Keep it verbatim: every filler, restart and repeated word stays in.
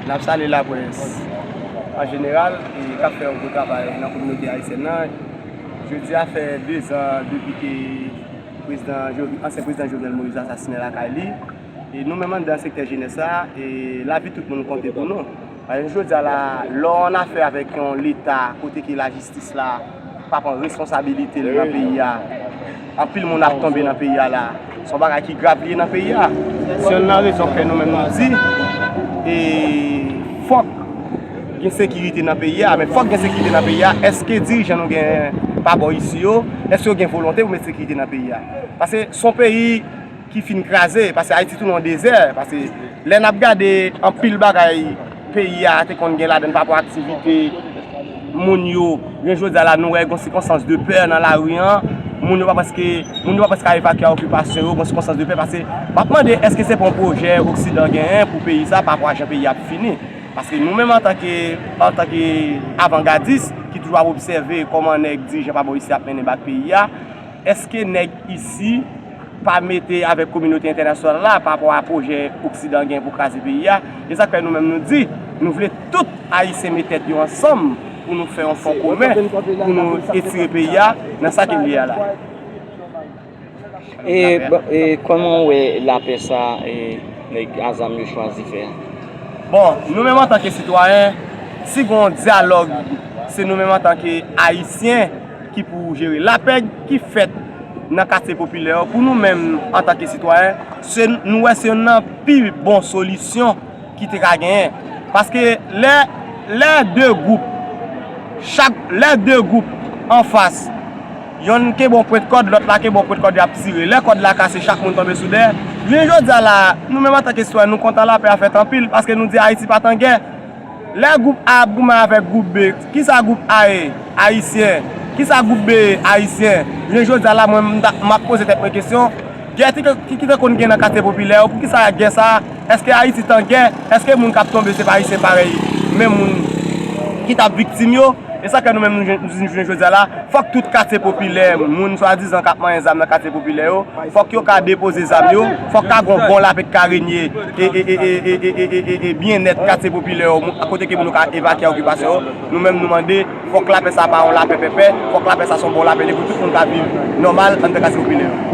N ap salye laprès an jeneral e k ap fè yon gwo travay nan kominote ayisyèn nan. Jodi a fè dezan depi ke prezidan Jovi-, ansyen prezidan Jovenel Moïse asasinen lakay li. E nou menm anndan sektè jenès la, e lavi tout moun konte pou nou. Paske jodi a la, lè w an afè avèk yon Leta kote ke lajistis la pa pran responsabilite l nan peyi a, anpil moun ap tonbe nan peyi a la. Se yon bagay ki grav li ye nan peyi a. Se youn nan rezon k fè nou menm nou di, e fòk gen sekirite nan peyi a. Men fòk gen sekirite nan peyi a. Èske dirijan nou gen pa bò isi yo, èske yo gen volonte pou met sekirite nan peyi a? Paske se yon peyi ki fin kraze, paske Ayiti tounen yon dezè, paske lè n ap gade anpil bagay peyi a te konn gen ladan l pa rapò aktivite moun yo, jounen jodi a la nou wè gen sikonstans de pè nan lari an, moun yo pa prèske, moun yo pa prèske ka evakye a okipasyon yo, gen sikonstans de pè, paske m ap mande èske se pa yon pwojè Oksidan genyen pou peyi sa pa rapò a jan peyi a ap fini? Paske nou menm antanke, antanke avangadis ki toujou ap obsève kòman nèg dirijan pa bò isi ap mennen bak peyi a, èske nèg isi pa mete avèk kominote entènasyonal la pa rapò a pwojè Oksidan gen pou kraze peyi a? E sa k fè nou menm nou di, nou vle tout Ayisyen met tèt yo ansanm pou nou fè yon fon komen, pou nou etire peyi a nan sa ke l ye a la. E, bon, e kòman w wè lapè sa, e, nèg a zam yo chwazi fè a? Bon, nou menm antanke sitwayen, si gen yon dyalòg, se nou menm antanke Ayisyen ki pou jere. Lapè ki fèt nan katye popilè yo, pou nou menm antanke sitwayen, se, nou wè se youn nan pi bon solisyon ki te ka genyen. Paske lè, lè de gwoup, chak, lè de gwoup anfas, yonn kenbe yon pwent kòd, lòt la kenbe yon pwent kòd, y ap tire. Lè kòd la kase, chak moun tonbe sou dèyè. Jounen jodi a la, nou menm antanke sitwayen, nou kontan lapè a fèt anpil, paske nou di Ayiti pa t an gè. Lè gwoup A ap goumen avèk gwoup B, kisa gwoup A ye? Ayisyen. Kisa gwoup B ye? Ayisyen. Jounen jodi a la, mwen, m ta, m ap poze tèt mwen kesyon, gè ki, ki, ki te konn gen nan katye popilè yo, poukisa gè sa a? Èske Ayiti t an gè? Èske moun k ap tonbe se pa Ayisyen parèy menm moun ki t ap viktim yo? E sa k fè nou menm nou jwenn, nou jwenn jodi a la, fòk tout katye popilè, moun swadizan k ap manyen zam nan katye popilè yo, fòk yo ka depoze zam yo, fòk ka gen yon bon lapè k ka renye e, e, e byennèt katye popilè yo, moun, kote ke moun yo ka evakye a okipasyon yo. Nou menm nou mande, fòk lapè sa pa yon lapè pèpè, fòk lapè sa se yon bon lapè, pou tout moun ka viv nòmal anndan katye popilè yo.